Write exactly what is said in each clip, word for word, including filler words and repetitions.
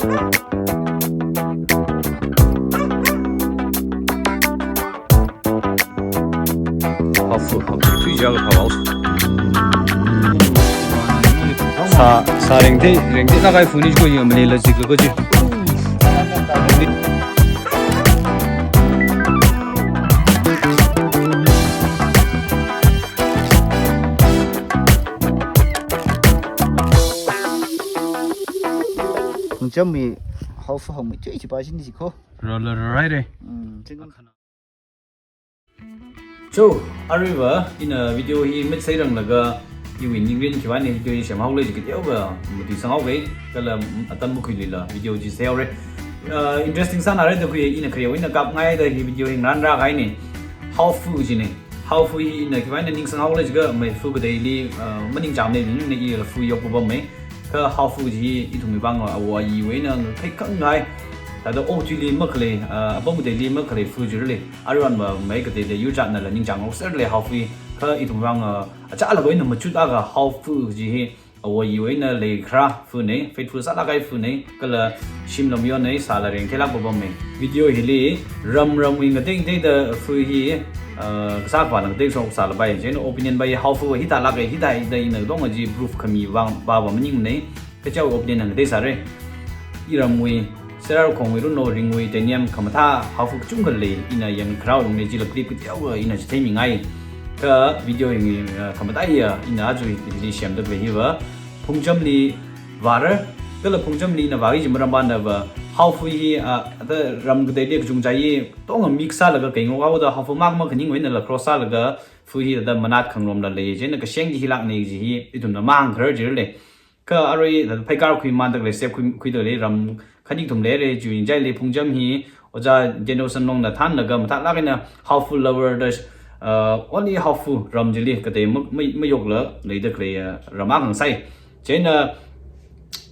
Haofu, haofu, tui jaga haofu. Sā, sā rengte, rengte na kai funi ko yam le la jik ko ji. Phungjam mi haofu hong mi tui chi pa shin ji ko. Ra la ra rai re. Mm, ching. So, aruiva, ina video hi mit sai rang laga, iwui ningrin khiwui eina video hi sem haole ji kateoga, mati sang haoge, kala atam mukhui lila video ji sai haore. Uh, interesting sāna re da khui ina khare ina kap ngai da hi video hi ngan ra kai ne. Haofu ji ne. Haofu hi ina khiwui eina ning sang haole ji ka mai fu ka daily, uh, maning jam ne ni ne i la fu yok pa bam mai. Kha haofu ji ithumwui vang a, awo ayi wui eina khai kang ngai. Thāda o tui li makhalei, ah, apam tui li makhalei fu ji le. Aruiva mai katei le yu jat na la ningchāng ngok ser le haofu. Kha ithumwui vang a, achā la koi na machut aga haofu ji hi. Awo ayi wui eina lei khara fu ne, faithful sāla kai fu ne, kala shim lam yon ne, sā la reng thei lak pa bam mai. Video hili, ram ramwui ngateng tei da fu hi, ah, kasā pa nang tei song sā la bai, jeno opinion bai haofu hi ta lak hi ta da ina dong ji proof khami vang ba ba maning ne. Kachao opinion hāngda sāre. Iramwui, Serarkhongwui, Runno Ringwui, Tenyam khamathā haofu kachungkha lei, ina yang kharao lungli jila clip kateoga ina chithei mi ngai. Kha video yang, eh, khamathā ya, ina aja hili semda khalei hiva. Phungjamli vāra, kala Phungjamli ina vāki ji maram pānava. Haofu hi, ah, ata ram kateili kachungchai, tonga mix sālaga keingo haoda haofu mak mak khaningwui eina la cross sālaga, fu hi tada manat khangaromla lei, jina kasheng ji hi lak ne ji hi, ithumna mahāng kharar ji le. Kha arui, phaikar khuimanda khalei, sep khui, khuida khalei ram khani kathum leire, chiwui ngachaili Phungjam hi, Ojā Danielson Longna thānlaga mathālak eina haofu lover da, uh, only haofu ram chili katei ma, ma, mayokla leida khalei, uh, ram akha ngasai. Chieina,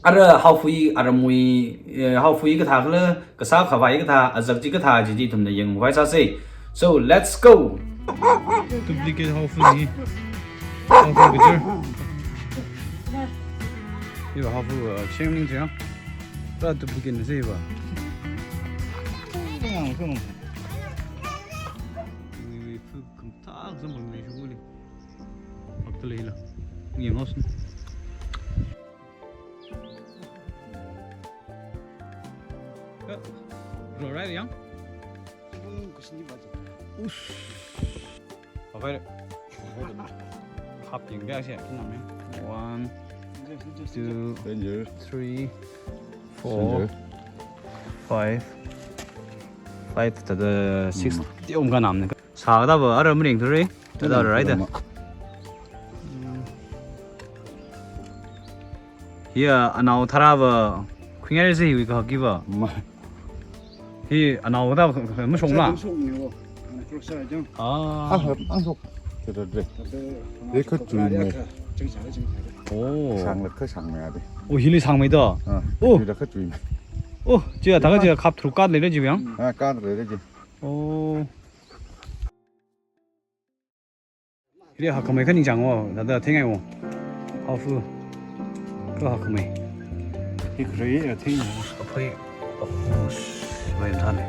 ara haofu hi, aramwui, uh, haofu hi kathā khala, kasā khavai kathā, azak chi kathā chi chi ithumna yangkhavai sāsei. So, let's go! Duplicate haofu hi. Haofu picture. Hiva haofu, uh, sharing link ya. Ra duplicate na seiva. Wi, wi, fu khamathā samphang ne shukuli. Hakta leila. Yang haosu. Ka, ro rai yang? Ush. Apa? Hap yang biasa ya. One, two, Danger. Three, four, Danger. Five. Five, tada six. Hmm. Tiong ka nam ne. Sāda ba ara mring thuri. Tada rai da. Hiya, anao tharāva, khuingai si hiwui kahak hiva. Ma. Hi anao da mashong la. Mashong ni wo. Ana cross sa jang. Ah. Ah, ang sok. Tada dre. Tada Dre kha tui mai. Chang sa, chang sa. Oh. Sāngla kha sāngmei ade. Oh, hili sāngmei da. Ah, Oh. Tui da kha tui mai. Oh, chiya, thākha chiya khap tharuk kat leira ji yang. Ah, kat leira ji. Oh. Hili hakkhamei kha ningchāng wo, tada thengai wo. Haofu. Kha hakkhamei. Hi kharei ya thengai. Aphei. Oh, sh-, vai thane.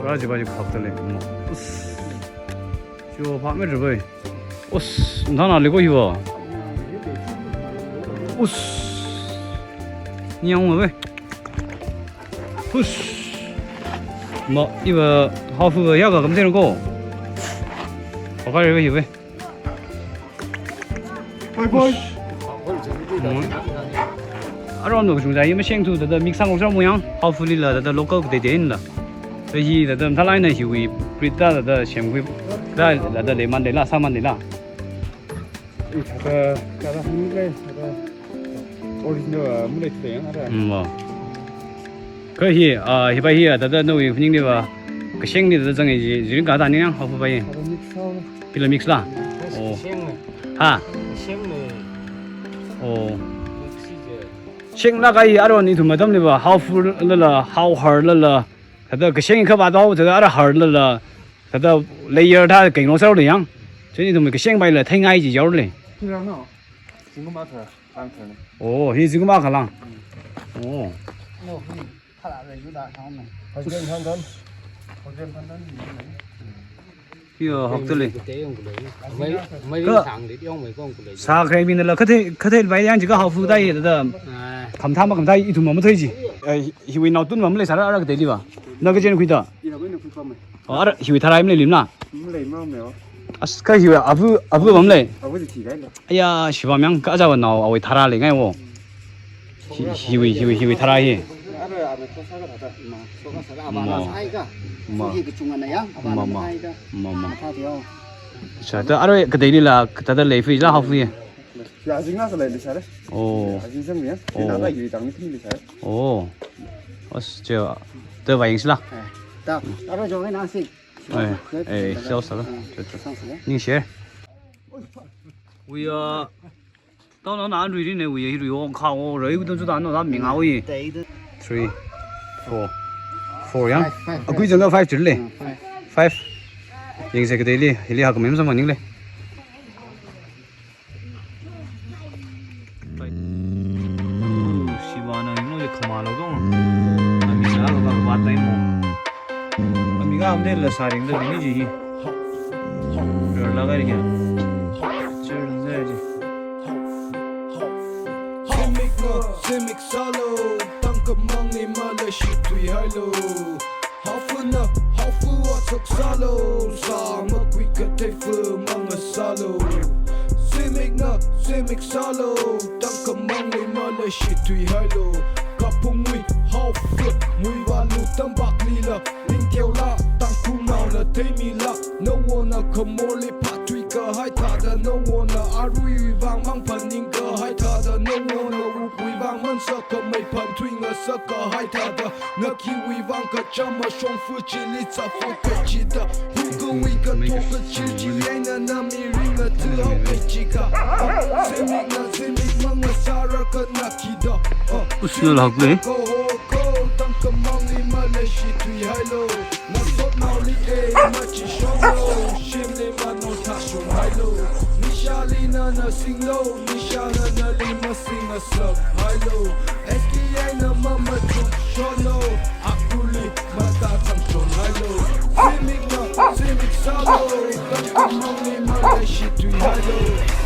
Raji baji khap tale. Us. Sho pha me bai. Us, nthana le ko hiwa. Us. Nyang ma bai. Push. Ma, iva haofu ya ga kam ko. Pakai re hive. Bye bye. Aron no kachungchai masheng thu tada mix sāngarok sāra mu yang, haofu lila tada local kateiteila. Hi tada mathālak eina hiwui breed da tada semkhui da tada leiman leila, sāman leila. Eh, tada, tada, mule, tada. Original, ah, mule tada yang ada. Hmm, wow. Kha hi, ah, hi bai hi, ah, tada nawui phuning niva. Kasheng ni tada zang ji, ji ringka da ni yang, haofu bai. Tada mix sao. Hila mix la. Oh. Kasheng ni. Ha. Kasheng ni. Oh. Mix ji. Shenglak eina aron ithum atamliva, haofu lala, haohar lala. Tada kasheng kha ba dao, tada ara har lala. Tada layer da keingarok sāra le yang. Chieina ithum kasheng baila theingai ji yao le. Hi rang no. Zingkum akha lang thar ne. Oh, hi zingkum akha lang. Oh. No, hi, phala le yu da hao me. Hosgen han han. Hosgen han han ni. Yo, hok tuli. Mai, mai Ka- sang di yong mai kong kulei. Sa kre mi na la, kathei, kathei bai yang ji ka hao fu dai da. Ah. Kham tham ma kham thai ithum ma mathei ji. Eh, hi, hiwui nao tun ma malei sāra ara kathei li ba. Na kajen khuida. Ina bai na khui pa mai. Oh, ara hiwui tharai malei lim na. Malei ma me o. As ka hiwui avu, avu ba malei. Avu di thi dai le. Aya, shiba myang ka aja ba nao awui tharai lei ngai wo. Hi, hiwui, hiwui, hiwui tharai hi. Ara, ara, ko sa ka ta. Ma, so ka sa ka, aba na Ma. Sai ka. Ma. So hi ka chung ana ya, aba Ma, na ma. Sai ka. Ma, ma. Ka ta yo. Sa ta ara kathei li la, ka ta ta lei fu la hao fu ye. Ya, jing na sa lei li sa le. Oh. Ya, jing sang ya. Oh. Na la yu tang ni li sa le. Oh. Os, che, ta ba ying sila. Eh, ta, ara jo ngai na si. Eh, eh, sila sila. Eh, Cho, cho. Sang sila. Ning share. We are Tao na na rui rui ne, we are here, we are on call, we are, we don't do that, no, that mean, how we? Three, four, four, ya? Five, five, Akui five. Jangga five church le? Mm, five. Five. Ying se kathei li, hili hak mem sama ning le. Right. Ooh, shiba na, no, ye khama lo dong. Ami sa lo ba ba tai mo. Ami ga am de la sa ring de ni ji hi. Rar la ga ri kya? Char ring de ji. Zimik na, zimik sālo, tangkhamang ni maleshi tui hailo. Haofu na, haofu wa sak sālo, sā makui kathei fu mang sālo. Zimik na, zimik sālo, tangkhamang ni maleshi tui hailo. Kapung mui, haofu, mui wa lu tambak li la. Ning teo la, tangkhul nao na theimi la. No one na khamor li phatui kahai thāda, no one na arui vang mang phaning kahai thāda, no one na upui vang mang sa kamei phan tui nga sa kahai thāda. Nga kiwui vang kacham a shongfa chili tsafa kachida. Hu kawui kato kachil chi eina na mirin nga tuhao kachi ka. Zimik na zimik mang sāra ka na kida. Usu lak le. Ko ho ko, tangkhamang ni maleshi tui hailo. Nasot naoli e, machi shonglo, shimli mano thashung hailo. Nishali na na singlo, nisha na na li masing asak hailo. S K A na mama chuk shonglo, akuli mata tang shong hailo. Zimik na, zimik sālo, tangkhamang ni maleshi tui hailo.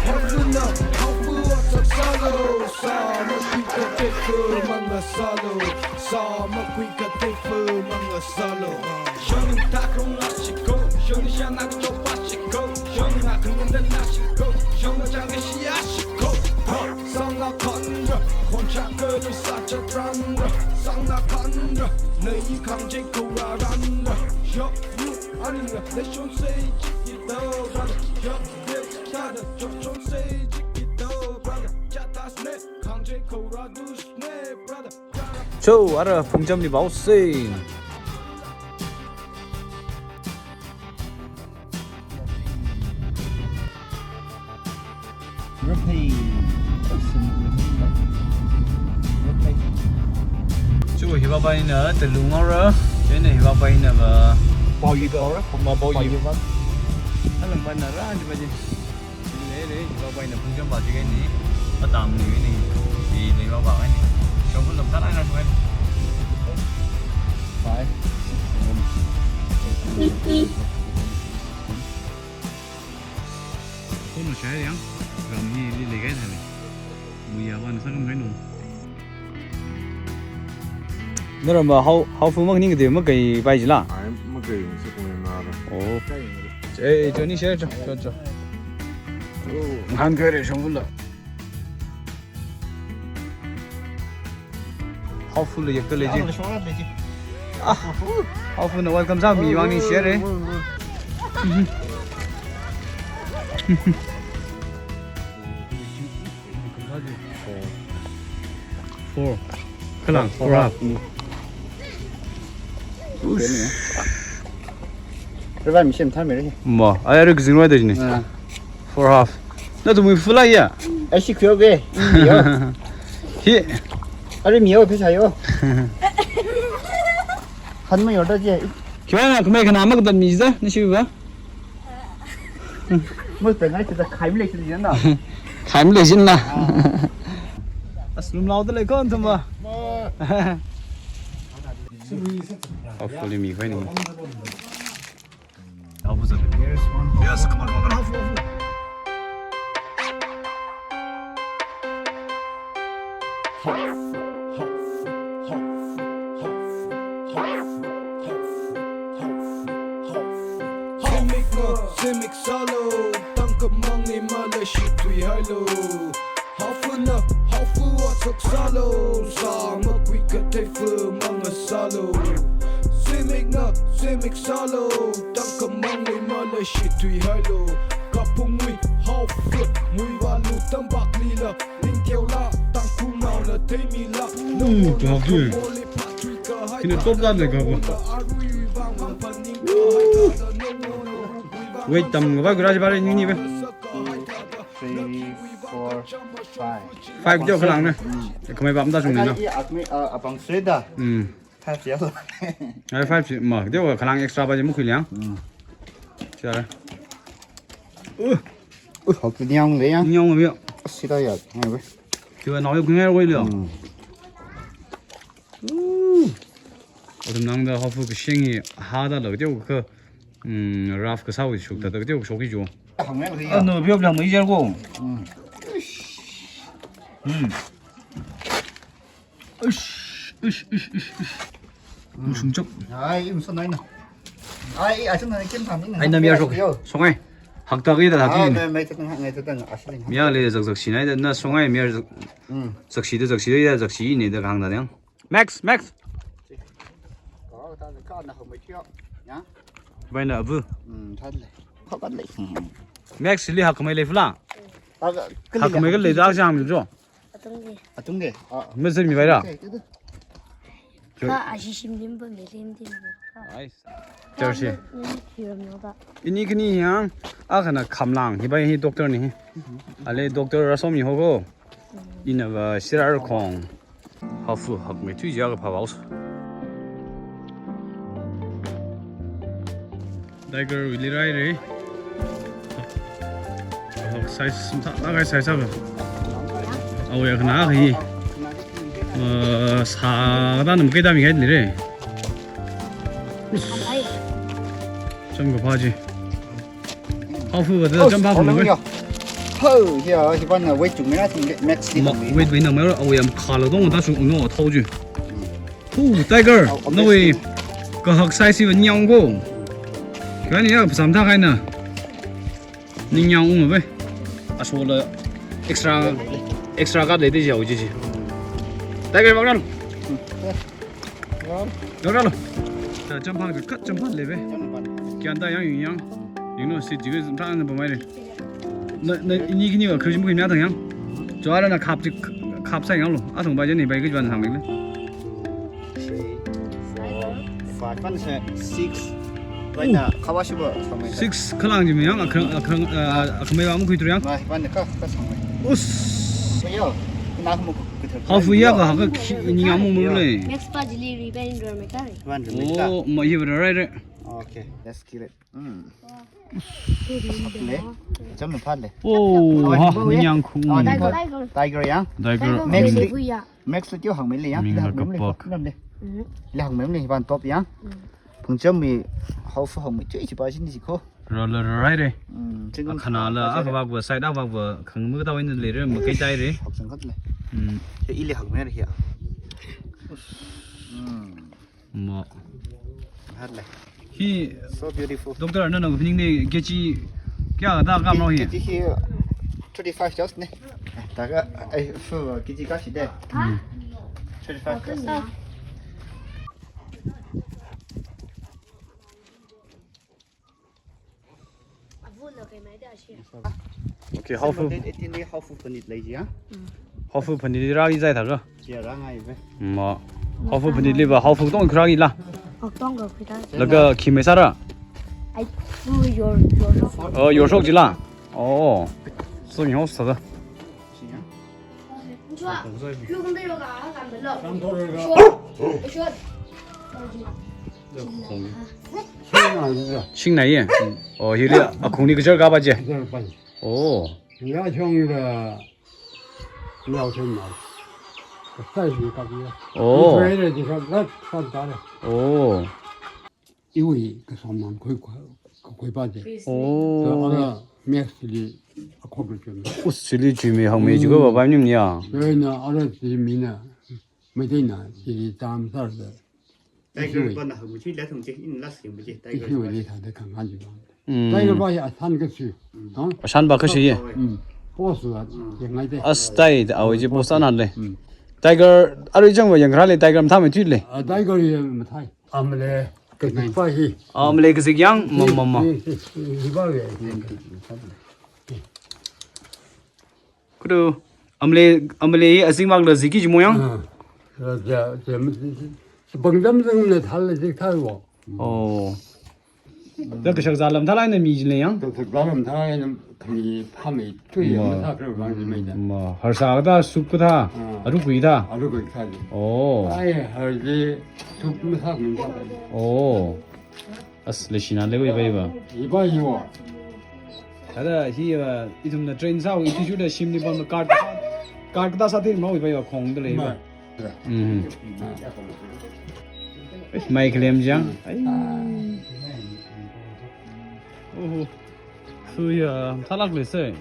Haofu na, haofu wa sak sālo, sā makui kathei fu mang sālo. Sā makui kathei fu mang sālo. Shong tak rong la shiko, shong sha na chok pa shiko, shong na kung na la shiko, shong na chang shi ya shiko. Ha, sang na khan ra, khon cha ka lu sa cha tran ra, sang na khan ra, na yi khang je ko ra ran ra. Yo, you, ani ra, le shong sei chi ki tao ra, yo, yo, ta da, yo, shong sei chi ki tao ra, cha ta sne, khang je ko ra du sne, brother. Cho, ara phungjam li bao se. Repeat. Cho, hiva bai na telung ora, chieina hiva bai na ba. Bao yi ba ora? Ma bao yi. Bao yi ba. Alang ba na ra, di ba di. Lei, lei, hiva bai na phungjam ba chi kani, atam ni ni, i lei va ba ni. Shongfa lam ta na na shong. Five, six, seven, eight, nine, ten. Kono shai yang, ram ni li lei kai thale. Muya wan sa kam kai no. Nara ma hao, haofu mang ning de ma kai bai jila. Ai, ma kai sa kong na ra. Oh. Eh, Johnny share cho, cho, cho. Han kai re shongfa la. Haofu la yak le ji. Ah, haofu na welcome sa mi wang ni share re. Four. Kalang, four half. Ush. Revive mi shem time re. Ma, ai, ai, kazing roi da jini. Ah. Four half. Na tu mui fula ya. Ai, shi kyo be. Yo. Hi. Are mi yo, pisa yo. Han ma yo da je. Kyo na, kumai kana mak dan mi za, na shi ba. Mui pe ngai chida khai mi lei chida na. Khai mi lei chida na. Ah. As lum lau da lei kon thum ba. Ma, Hopefully mi khuini. Hopefully. Yes, come on, come on, hopefully, hopefully. Zimik na, zimik sālu, tangkhamang ni mala shitui hailu. Hopefully na, hopefully wa sak sālu, sāma kui kathei fu manga sālu. Zimik na, zimik sālu, tangkhamang ni mala shitui hailu. Kapungwui hopefully, muivalu tampak lila. Ningteo la, tangkhul naona theimila. Mm, to hok ju. Kina top dan le kabo. Wait, tam ngaba gura jibare nini be. Three, four, five. Five jo khalang ne. Mm. Khamei bam da sung ne na. Ai, akmi, ah, apang sui da. Mm. Five ya. Ai, five si, ma, deu khalang extra ba ji mukhui liang. Mm. Siya. Uh. Uh, hok niang le ya. Niang le ya. Sida ya, ngai we. Kiwa nao yo ngai we le. Mm. Uh. Otum nang da hopefully kasing hi ha da lo deu ka. Mm, rough kasā wi shuk ta da deu shoki jo. Hang le ya. Ah, no, biop lang mai jer ko. Mm. Mm. Ush, ush, ush, ush, ush. Mushung chok. Ai, im so nai na. Ai, ai, so nai kin tham ni na. Ai, na miyar sok. Yo. Songai. Hak ta ki da hak ki. Ai, mai ta tang, mai ta tang, asli. Miyar le zak zak shi nai da na songai miyar zak. Mm. Zak shi da zak shi da zak shi ni da kang da yang. Max, Max. Oh, ta ka na ho mai kyo. Ya. Bai na bu. Mm, tha le. Kho ka le. Mm. Max li hak mai le fula. Hak mai ka le da jam jo. Atung de. Atung de. Ah. Mesen mi bai ra. Ka ashi shim dim ba mi lim dim. Nice. Jersey. Ini kini yang, a kana khamlang, hi bai hi doctor ni. Ale doctor rasom ni ho ko. Ina ba sirar khong. Hopefully hak mai tui ja ka pa baus. Tiger wili rai re. Hok size sum tha, lagai size aba. Awe kana hi. Eh, sa da nam kai da mi kai le re. Us. Cham ka pa ji. Hopefully ba da cham pa phung ba. Ho, ya, hi ban na weight chung me na thing max ni. Weight bai na mai awe am khala dong da su no thau ji. Ooh, tiger. Oh, okay. Nawui kahak size si nyang ko. Kani ya pasam tha kaina. Ning nyang um be. Asola extra, extra ka le de jau ji ji. Tiger bak ran. Ran. Ran. Ran. Ta champa ka kat champa le be. Kyan ta yang yung yang. Yung no si ji ge zam ta na ba mai le. Na, na, ini kini wa kharjin bukini atang yang. Jo ara na khap ji, khap sa yang lo. Atang ba jani bai kharjin sang le. Three, four, five, one, six. Right now, khawa shi ba sang mai. Six khalang ji mi yang, akhang, akhang, ah, akhamei ba mu khui tru yang. Mai, one ka, ka sang mai. Us. Yo, na mu khui tru. Hopefully ya ka, ka ki, ni yang mu mu le. Next pa jili riba in ro me ka. One ro me ka. Oh, ma hi ba right, right. Okay, let's kill it. Mm. Le, cham na phat le. Oh, ha, nyang khung. Ah, ni ko. Tiger yang. Tiger. Max le. Max le kyo hang mai le yang. Ming le hang mai le. Kapak. Nam le. Le hang mai le ban top yang. Phung cham mi hopefully hang mai chui chi pa chin ji ko. Ro le rai re. Mm, ching. Khana la a ka ba side a ba khang mu ta win le re ma kai tai re. Hok sang khat le. Mm. He i le hang mai re ya. Mm. Mo. Hat le. Hi. So beautiful. Doctor, no, no, ning ne kechi kya da kam lo hi? Kechi hi thirty-five just ne. Ta ka, ai, fu kechi ka shi de. Hmm. Thirty-five just. Okay, hopeful. Eighteen day hopeful panit lei ji ya. Hopeful panit ra i zai tha ga. Ji ra ngai be. Ma. Hopeful panit li ba, hopeful tong khra gi la. Hok tong ga khra. Laga khi mai sara. Ai, fu yor, yor. Oh, yor shok ji la. Oh. So ni ho sa da. Ji ya. Shingnai ye? Oh, hili akhungli kajar kapa je? Oh. Sai ni kapi. Oh. Israel ni ka lat san tare. Oh. Iwui kasam nang khui khui pa de. Oh. So, ara Max li akhok lu chun. Us chili chimi hangme jiga ba ba nim nia. Israel na ara chimi na. Meitei na chili tam sar de. Tiger pa na hangme chi la thong chi in la sim chi. Tiger. Israel li ta de kang han ji. Mm. Tiger ba ya san ka chi. Ha? Asan ba kashi ye. Mm. Post la, yangai de. As tai da awai ji post anan le. Mm. Tiger, arui jang wa yang rale Tiger mathā mai tui le. Ah, Tiger ye mathai. Amle, ka ji pa hi. Amle ka zik yang, ma, ma, ma. Hi, hi, hi, hi ba ye. Kudu, amle, amle hi azing mak la zik ki ji mo yang? Ah. Ja, ja, ja, bang dam dam le thal le zik thal wo. Oh. Da kashak zalam thalai na mi jin le yang? Kashak zalam thalai na khani pha mai tui yang ma, mathā kra bang jin mai da. Ma, harsa ka da, soup ka da, ah, aru kui da. Aru kui da. Oh. Ai, har ji soup mathā min sa. Oh. As le shina le wei bai ba. Iba iwa. Ada hi, uh, ithum na train sa, iti shu da shim ni ba ma card. Card ka da sa tin ma wei bai ba khong da le ba. Ma. Mhm. Mai khalem jang. Ai. Oho. Suya, thalak le se.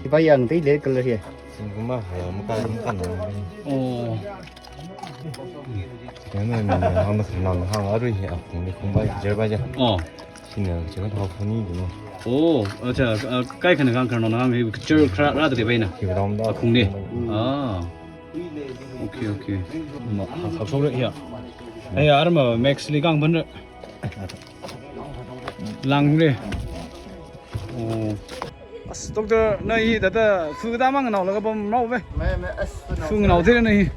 Iba yang tei le kala he. Singkuma ha, maka maka na. Oh. Yana ni, hama nang hang arui he, akhong ni khong bai jer ba ja. Oh. Sina, sina thao khani ni. Oh, acha, ah, kai khana kang khana nang he, jer kra ra de bai na. Ki ram da. Akhong ni. Ah. Okay, okay. Ma, ha, ha, sorry, ya. Ai, ar ma Max li kang ban ra. Lang le. Oh. As, doctor, na hi tata fu da mang nao laga bam nao ve. Me, me, as, fu nao. Fu nao the na hi.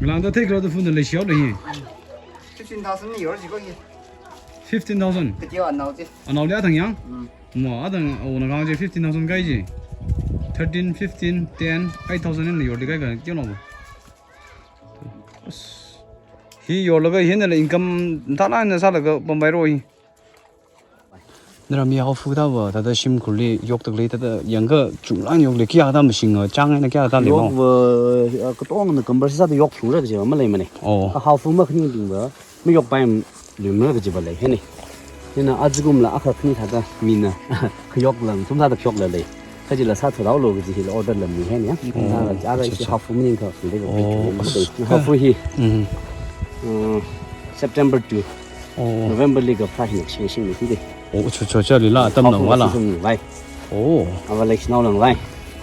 Lang da take lo da fu na le xiao le hi. Fifteen thousand ni yor ji ko hi. Fifteen thousand. Kati wa nao ji. Anao le atang yang? Mm. Mo, atang, oh, na kang ji fifteen thousand kai ji. Thirteen, fifteen, ten, eight thousand ni yor di kai ka, kyo no. As. Hi yor laga hi na le income thala na sa laga bam bai ro hi. Nara mi hao fu da ba, tata shim khurli yok tak le, tata yang ka chunglan yok le, kya da machine, ah, chang na kya da le mo. Yok ba, ah, katong na kambar sa da yok chung ra ka je ma le ma ne. Oh. Ka hao fu ma khani ding ba, mi yok pai lum ra ka je ba le, he ne. Ni na aji kum la akha khani tata, mi na, ka yok lang, sum sa da yok la le. Kaji la sa thurao lo kaji hi la order la mi hen ya. Oh, na la ara acha, ishi acha. Hao fu maning ka fu de ka. Oh, fu de. Hao fu hi. Mm. Uh, September two. Oh. November li ka phra hin shing shing ni hi de. Oh, chu chu cha li la tam na wala. Hao fu sim vai. Oh. Ava lei shnao lang vai.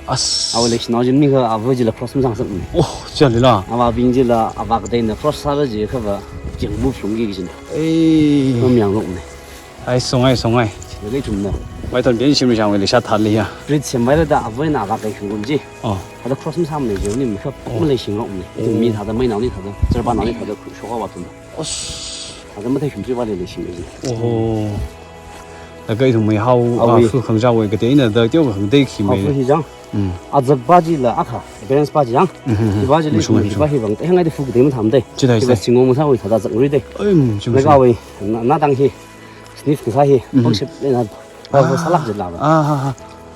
As. Ava lei shnao jin mi ka ava ji la cross masang sak ni. Oh, cha li la. Ava bing ji la ava ka dei na cross sa la ji ka va jeng move lung ki jin. Eh. Mam yang lok ne. Ai, songai, songai. Chida lei thumna. Mai ton den shim shang wei le sha thal le ya. Bridge sem mai la da avoid na ga kai khum ji. Oh. Hada cross mi sam le jo ni mi khap. Oh. Ma le shing rong ni. Oh. Mi thada mai nao ni thada. Jar ba nao ni thada khu shoka wa thum. Os. Hada ma thai khum ji wa le le shing ji. Oh. Da kai thum mai hao, ah, fu khang ja wei ka te ina da teo khang dei khi mai. Hao fu hi jang. Mm. Azak ba ji la akha, balance ba ji yang. Mm-hmm. Ba ji le, mashung, mashung. Ba hi bang, te hangai de fu de ma tham de. Chida hi ba se. Singong ma sa wei thada zak ri de. Ai, mm, chum, na chum. Ga wei, na, na dang hi. Sniff ka sa hi, mm-hmm, pang ship le na. Ah. Ba ko salak ji la ba. Ah, ha, ha.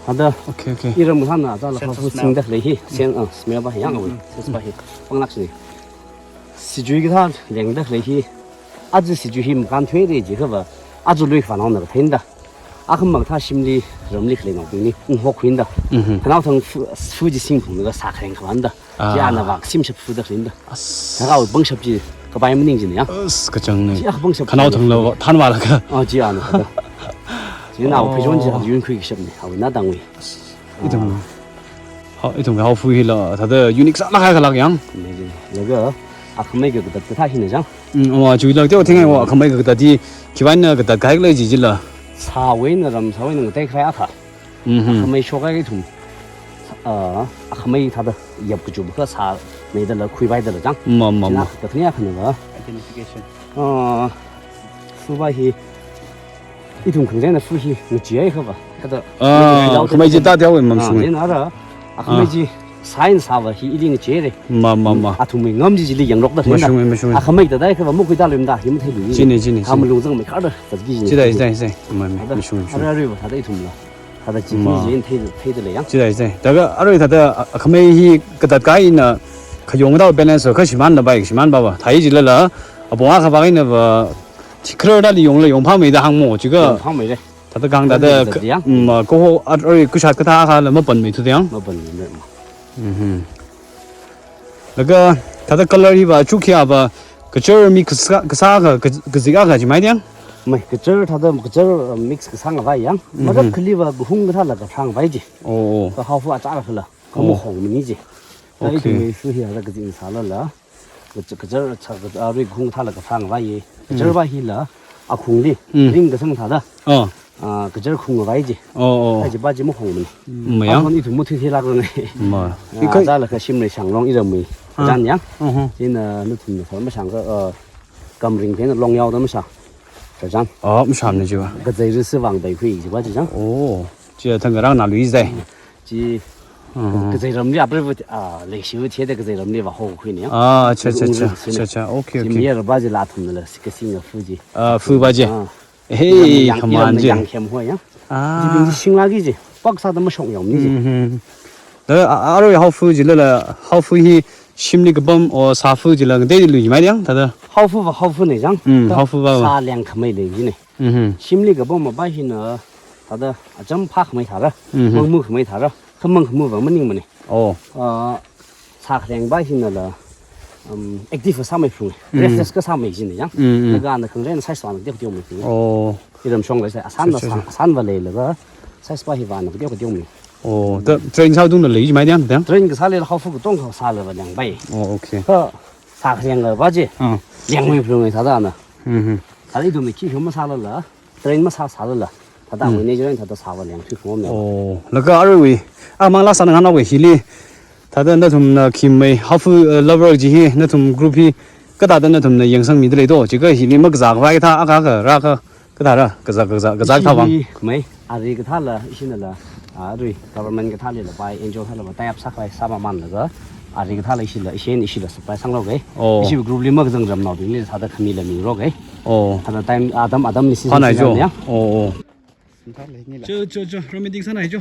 Hada. Okay, okay. Iram ma sa na, za la ka fu sing da le hi. Sen, ah, smell ba hi yang wei. Mm-hmm. Sense ba hi. Pang lak si. Sijui ka tha leng da le hi. Aji sijui hi makan thui re ji ka ba. Aji lui ka nao na ka thin da. Akham mang tha shimli, ramli khalei nao bing ni, ung hok huin da. Mhm. Kanao thang fu, fu ji sing phung na ka sa khareng khawan da. Ah. Ji ana vak sim shap fu da khalei da. As. Na ka bang shap ji, ka bai maning ji ni ya. As, ka chang ni. Ji ak bang shap. Kanao thang lo, than wa la ka. Ah, ji ana ka da. Ji na, oh, ka jon ji, yun khui shap ni. Awi na dang wi. As. Ithum. Hao, ithum hao fu hi la, thada unique sa la khai khalak yang. Ni ji. Laga, akhamei ka ka ta tha hi na jang. Mm, wa, chui lak teo thingai wa, akhamei ka ta ti, khiwui na ka ta kai le ji ji la. Sa wei na ram, sa wei na tai khai akha. Mhm. Akhamei shokai ithum. Ah, akhamei thada yap ka chu ba sa nei da la khui bai da la jang. Ma, ma, ma. China ka ta ni akha na ba. Identification. Ah, fu ba hi. Ithum khangazai na fu hi, ngachi ai kha ba. Kada, ah, khamei ji ta teo wei mam, ah, sung. Jen ara, a khamei ji, sign sa ba hi ili ngachi re. Ma, ma, ma. Athum mi ngam ji ji li yang rok da. Mashung, mashung. A khamei ta dai kha ba, mukhui ta lem da, him thei li. Chini, chini, chini. Ham lung zang mai kha da, ta ji ji. Chida, chida, chida. Ma, ma, mashung, mashung. Ara, ara, ba, ta dai ithum la. Thada chi, ma, ni jin thei, thei da le yang. Chida, chida. Daga arui thada, a, akhamei hi katat kai na Khayong da balance kha shimānna bai, shimān ba ba. Thai jilala, apong akha ba kaina ba, tikrar da li yongla yongphāmeida hāngmo, jiakha. Yongphāmeida. Thāda kang thāda, Yongphāmeida ka-, yang. Mm, kaho at ori kushat kathā akhala mapanmeithu yang. Mapanmei ma. Mhm. Laga, thāda color hi ba, chukya ba, kachar mi kasa, kasa ka, ka-, kazika ka jimai yang. Mai, kachar thāda, kachar, uh, mix kasānga bai yang. Mhm. Mara khali ba, kahung kathāla kaphang bai ji. Oh, oh. Ka haofa achara khala. Ka Oh. Mahong mani ji. Thāda Okay. Ithumwui fu hi thāda kazin sālala. Kaja-, kajar cha-, kaja-, arui khung thāla kaphang bai ye. Kajar Mm. ba hila, akhungli, Mm. ring kasang thāda. Oh. Ah, kajar khung bai ji. Oh, oh. Thāda ji ba ji mahong mani. Mm, yang. Akhon ithum muthui thilak rang. Ma. Ah, Ikai- thāla kashim rei shanglong iramwui. Ah. Jan yang. Uh-huh. Chieina nathumna thāda mashang ka, ah, kamring phena long yao da masha. Kajan. Oh, mashamna ji ba. Kazai ri sivang bai khui ji ba ji jang. Oh. Chi thang rang na lui zai. Chi, Mhm. Kazai ramli apre bu, ah, leishibu thāda kazai ramli ba hokhui ni ya. Ah, cha, cha, Ung cha, ri sine. Cha, cha. Okay, Chi okay. Miya ba ji la thumna la, sika singa fu ji. Ah, fu ba ji. Ah. Hey, Iram yang, come on iram ji. Yang khem ho ya. Ah. Jibing ji shinglak ji. Pak sāda mashong yong ni ji. Mhm. Da, a-, arui haofa jilala, haofa hi shimli kapam o sāfa jila, ngatei lui mai yang, thāda. Haofa ba, haofa ne jang. Mm, Da, haofa ba ba. Sā leng khamei lei ji ne. Mhm. Shimli kapam ba hina, thāda, acham phākhamei thāra, Mhm. mangmukhamei thāra, khamangkhamu ba maningmane. Oh. Ah, sākhareng ba hinala, um, active sāmei phung, Mhm. restless kasāmei jine yang. Mhm. Laga na khangrei size vāna kadeo kadeo mei phung. Oh. Iram shong lei sai, asan Cha, na cha, sa-, cha. Asan ba leilaga, size ba hi vāna kadeo kadeo mei. Oh, da train sātungna lei mai yang, yang? Train kasā leila haofa katong kasāla ba yang bai. Oh, okay. Ka sākhareng ba ji. Ah. Yang mei phung thāda na. Mhm. Thāda ithumna khi hum masālala, train masā sālala. Thāda Mm. wui ne jiren thāda sāva leng khi hum ne. Oh, laga arui, ah, mang la sāna ngana wui hili. Thāda nathumna khi mei, haofa, uh, lover ji hi, nathum group hi, kathāda nathumna yangsangmida lei to, jiakha hili makazā khavai kathā, akha akha, rākha, kathāra, kazā, kazā, kazā kathā vang. Ishi hi mei, ari kathāla, ishinala, ah, arui, government kathālila bai, N G O kathāla bai, tie up sākhavai, sāmamanlaga, ari kathāla ishila, ishin ishila supply sānglok e. Oh. Ishi group li makazang ramnaobingli, thāda khamila miro e. Oh. Thāda time, atam, atamli season Phanai jo. Season ya. Oh, oh. Cho, cho, cho, romantic sānai cho.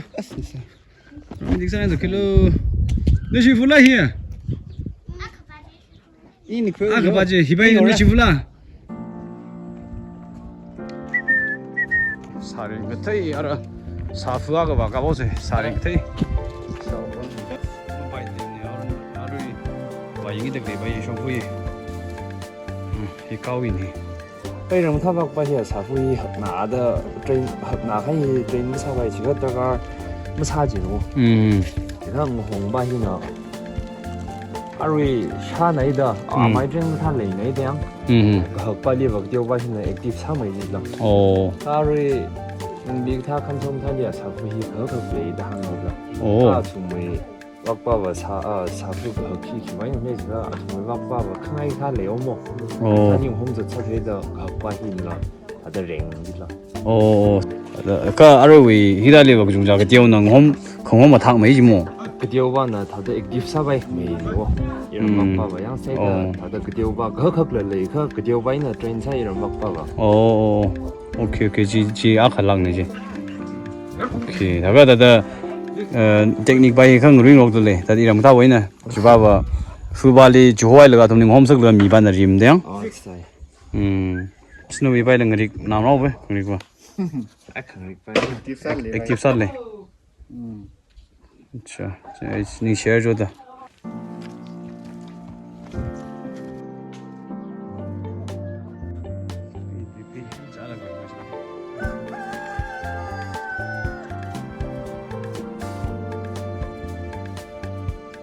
Romantic sānai cho, kilo. Nashi fu la hi. Ini kwe Ah, yo. Kabaje, hibai Ini ora. Nashi fu la. Sāring kathei ara. Sāfa akha ba kabo se, sāring kathei. Sāfa. Bai de ne, arui, arui. Bai yingi de bai shong fu ye. Hmm, hi kau ini. Pai ram tha bak pa hi sāfa hi hakna da train, hakna khai hi train masāpai jiakha darkar masā jino. Mm. Jiakha ngahong ba hina. Arui shānai da, Mm. amai train kathā leinai da yang. Mm. Kahak pali ba kadeo ba hina active sāmei jila. Oh. Arui, ningbi kathā khamsong thāli sāfa hi kahak kahak lei da hāngla. Oh. Athumwui Vakpa va sā, ah, sāfa kahak hi khi mai mei jiakha, athumwui vakpa va khangai kathā lei omo. Oh. Aning hom zat sāthei da kahakpa hila, ada reng jila. Oh, da, ka aruiwui hithāli va kachungkha kateona ngahom, khangahom athak mei jimo. Kateovana thāda active sāpai mei jimo. Iram Hmm. vakpa va yang sai da, Oh. thāda kateova kahak kahak la lei kha, kateova eina train sā iram vakpa va. Oh, oh, oh. Okay, okay, chi, chi akha lāngna chi. Okay, thākha thāda, uh, technique pa hi khangaringrok da lei, thāda iram kathāwui eina, chiva va, fu pali chihoilaga athumli ngahom saklaga mi pana rim deng. Oh, sai. Hmm. Snowy pa la ngarik namrao ve, ngarik va. Ai, khangarik pa. Active sā lei. Active sā lei. Hmm. Acha, acha, ning share jo da.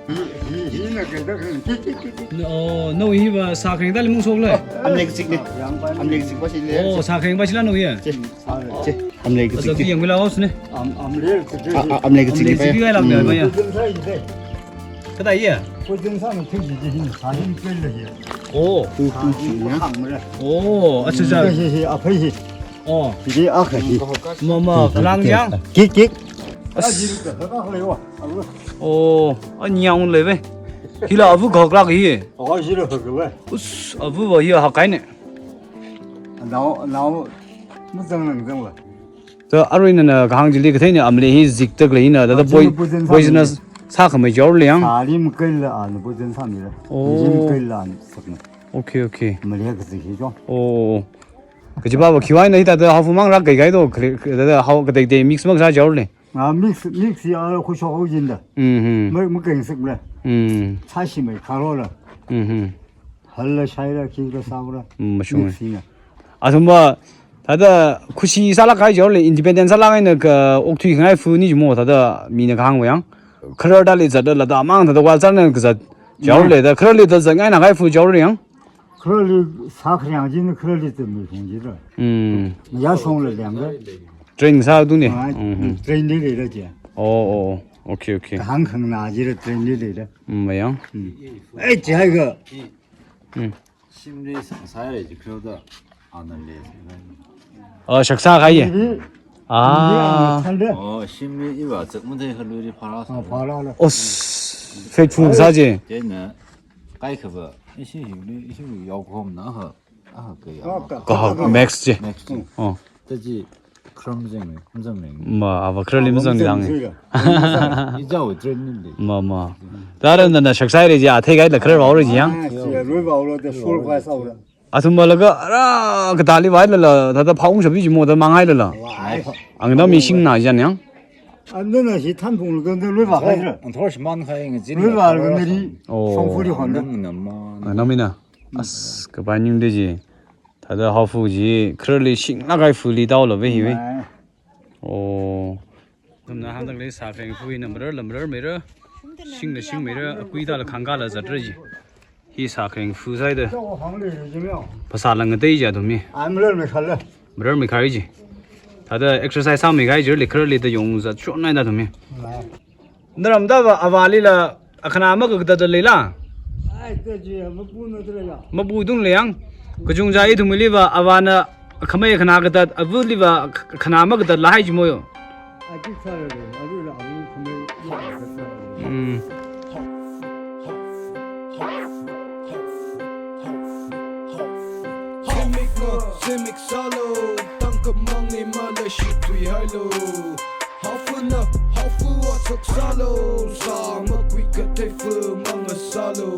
Hi, hi, hina kanda kanda. Ki, ki, ki, ki. No, no, hi va sākhangareng thāli mung shok lei. Amlek chik ne. Amlek chik pa si le. Oh, sākhangareng pa sila no ya. Che. Che, amlei kachik chi. Yang mila house ne. Am, amlei kachik chi. A, a, amlei kachik chi. Amlei kachik chi pa ya. Khuizin sā hi de. Kathā ya? Khuizin sāna thik chi chi hin, sā hin pel le hi. Oh. Tu, tu chi ya. Khang le. Oh, acha, acha. Hi, hi, hi, aphei hi. Oh. Hi, hi, akha hi. Ma, ma, khalang yang. Kik, kik. As. A, hi, hi, hi, hi, hi. Oh, anyang le ve. Hila avu gok lak hi. Oh, hila gok le. Us, avu va hi hakai ne. Nao, nao, mazang nang zang le. So, arui nana kahāng chili kathei eina amlei hi ziktak leina, thāda Ah, poi-, chili poison sā poisonous, Sākhamei jaole yang? Sāli makaila ana bujin sāmila. Oh. Jin kaila ana sakna. Okay, okay. Male kazi hi jo. Oh. Kajiva va khiwui eina hithāda haophumang rākahai do, kre-, kre-, da, da, hao kateitei mix mang sā jaole. Ah, mix, mix ya khuishok haojin da. Mm-hmm. Ma, makeng sikle. Mm. Sāshimei kharola. Mm-hmm. Hala shaila, khila sāula. Mm, mashunga. Mix sina. Athumva, thāda khushi sālākkahai jaole, independent sālāk eina ka okthuikhangai fu ni jimo, thāda mina kahāngva yang. Khararda li zatda lada mang thāda wal zatna kazat jaole, da khararli da zatngaina kahai fu jaole yang. Khararli sākharang jin, khararli te mei hong jira. Mm. Mayashongla lengda. Train sādu ne. Ah, mm-hmm. Train li leida je. Oh, oh, oh. Okay, okay. Kahāng khangna jira train li leida. Mm, mayang. Mm. Eh, jai ga. Mm. Shimli sangsai le ji khararda. Ana le. Oh, shaksā kahai ye. Shimli. Ah. Shimli ana thānda. Oh, shimli iva chak mathei khaluili phara sa. Ah, phara la. Oh, faithful sā je. Jena. Kaikhava, ishi hili, ishi yaokhomna ha, ha, kaya. Oh, ka-, Kaha, ka-, Max je. Max je. Mm. Oh. Taji, kharar mazang, mazang. Ma, ava khararli mazang dang. Mazang. Ijao train ni le. Ma, ma. Thāda nana shaksai le je, athei kahaila kharar vaore ji yang. Ah, si, lui vaola, da sol kai saola. Athumva laga, ara, katāli vailala, thāda phaung shabi jimo da mangailala. Wai. Angda mi shingna jan yang. Anna na si thanphung laga, da lui vakhai jira. Anthor shiman khai ngajin. Lui vālaga nari. Oh. Shongfali hon da. Nang na ma. Ah, nang mina. As, kapai ning de ji. Thāda haofu ji, khararli shinglāk kahai fuli taola ve hi ve. Mai. Oh. Athumna hāngdalei sākhareng fu hina mararla mararmeira. Shingla shingmeira, akui dala khangkala zatra ji. Hi sākhareng fu sāhaida. Phasāla ngatei ji athum hi. Ai, mararmei khala. Mararmei khai ji. Thāda exercise sāmei kahai jir le khararli da yong zatshonnaida athum hi. Mai. Naramda va avalila akhana makatat leila? Ai, taji, mapu na tara ya. Mapu dung le yang. Kachungkha ithumliva avana khamei akhana katat, avaliva akhana makatat lahai jimo yo. Ati sāra le, ati la avu khamei ya katat. Mm. Zimik na, zimik sālo, tangkhamang ni mala shitui hailo. Haofuna, haofu otsak sālo, sā makui kathei fu manga sālo.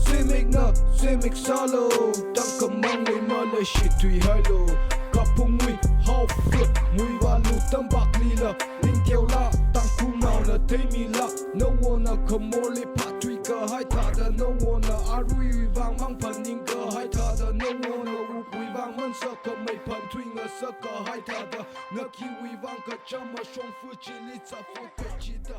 Zimik na, zimik sālo, tangkhamang ni mala shitui hailo. Kapungwui haofu, muivalu tambaklila, ningkheola, Tangkhulnaona theimila, nawona khamorli phathui kahai thāda, nawona aruiwui vang mang phaning kahai thāda, nawona wukwui vang man sākhamei phan thuingasak kahai thāda, na khiwui vang kachama shongfa chili tsafa kachida.